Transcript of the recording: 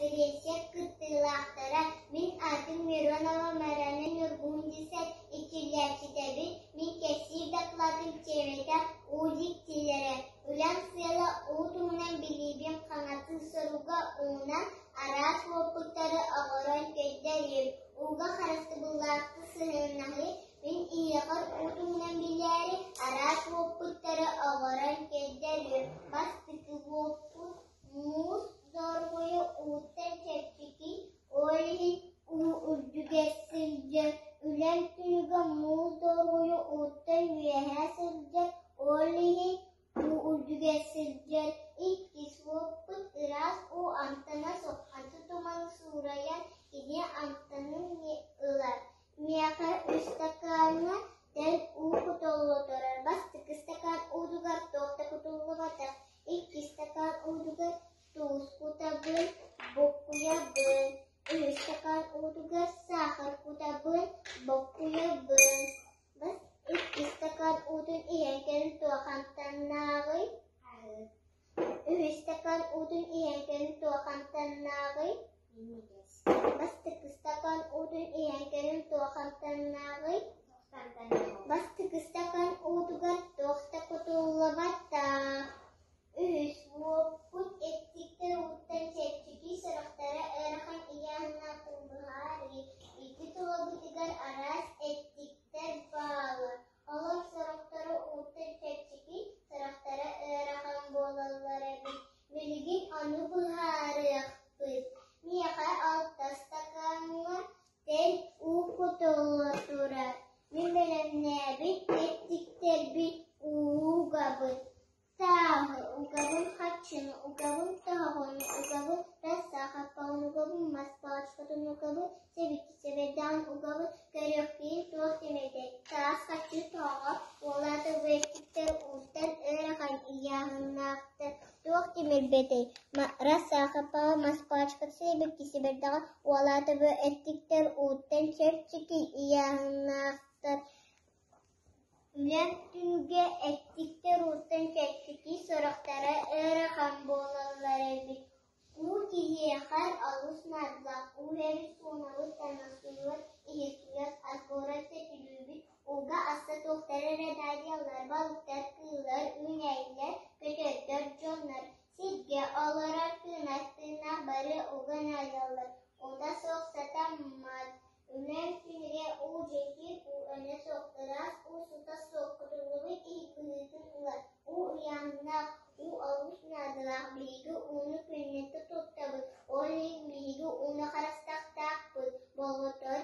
Конференция кыттыылаахтара, мин аатым Миронова Марана Ньургуһун десант иччилээччитэбин, мин кэпсиир дакылаатым тиэмэтэ уу дьиктилэрэ, үлэм сыала уу туһунан билиибин хаҥатыы соруга уунан араас уопуттары оҥорон көрдөрүү, ууга харыстабыллаахтык сыһыаннаһыы, мин ийэҕэр уу туһунан билээри араас уопуттары оҥорон көрдөрүү, бастакы уопут Муус доргуйу ууттан чэпчэки, ол иһин уу үрдүгэр сылдьар, үлэм түмүгэ муус доргуйу ууттан үөһэ сылдьар, ол иһин уу үрдүгэр сылдьар. Иккис уоппут ыраас уу амтана суох, ханты туманы суурайан кини амтанын ылар. Миэхэ ыстакааҥҥа тэл уу кутулла турар, бастакы ыстакаан уутугар туох да кутуллубатах, иккис ыстакаан уутугар туус кутабын, буккуйабын, үһүс ыстакаан уутугар саахар кутабын, буккуйабын. Бас иккис ыстакаан уутун иһэн кэлин туох амтаннааҕый? Үһүс ыстакаан уутун иһэн кэлин туох амтаннааҕый? Бастакы ыстакаан уутун иһэн кэлин туох амтаннааҕый? Бастакы ыстакаан уутугар туох да кутуллубатах. Үһүс уоппут эттиктэр ууттан чэпчэки, сорохторо ыарахан ыйааһыннаахтарын быһаарыы. Ити тулабытыгар араас эттиктэр бааллар. Олор сорохторо ууттан чэпчэки, сорохторо ыарахан буолаллар эбит. Билигин ону быһаарыахпыт. Миэхэ алта ыстакааҥҥа тэл уу кутулла турар. Мин бэлэмнээбит эттиктэрбин уугабын. Тааһы угабын, харчыны угабын, тоһоҕону угабын, раса хаппаҕын угабын, мас палочкатын угабын, сэбики сэбэрдэҕин угабын, көрүөхпүн туох тимирдэй, таас харчы тоһоҕо, уолаата үгэстиктэр ууттан ыарахан ыйааһыннаахтар, туох тимирбэтэй, раса хаппаҕа, мас палочката, сэбики сэбэрдэҕэ, уолаата эттиктэр ууттан чэпчэки ыйааһыннаахтар. Үлэм түмүгэ эттиктэр ууттан чэпчэки, сорохторо ыарахан буолаллар эбит. Уу киһиэхэ олус наадалаах, уу иһэр суунабыт, таҥастыыбыт, иһиттибэт, ас буорар сөтүлүүбүт, ууга аста туохтара эрэ наадыйаллар, балыктар, кыыллар, үүнээйилэр, көтөрдөр, дьоннор. Сиргэ олорор тыынар тыыннаах бары ууга наадыйаллар, уута суох сатаммат. Үлэм түмүгэ уу дьэҥкир, уу өнө суох, ыраас уу сыта суох, кутуллубут иһит быһыытын ылар, уу ыйааһыннаах, уу олус наадалаах, биһиги ууну күннэтэ туттабыт, ол иһин биһиги ууну харыстыахтаахпыт, болҕомтоҕо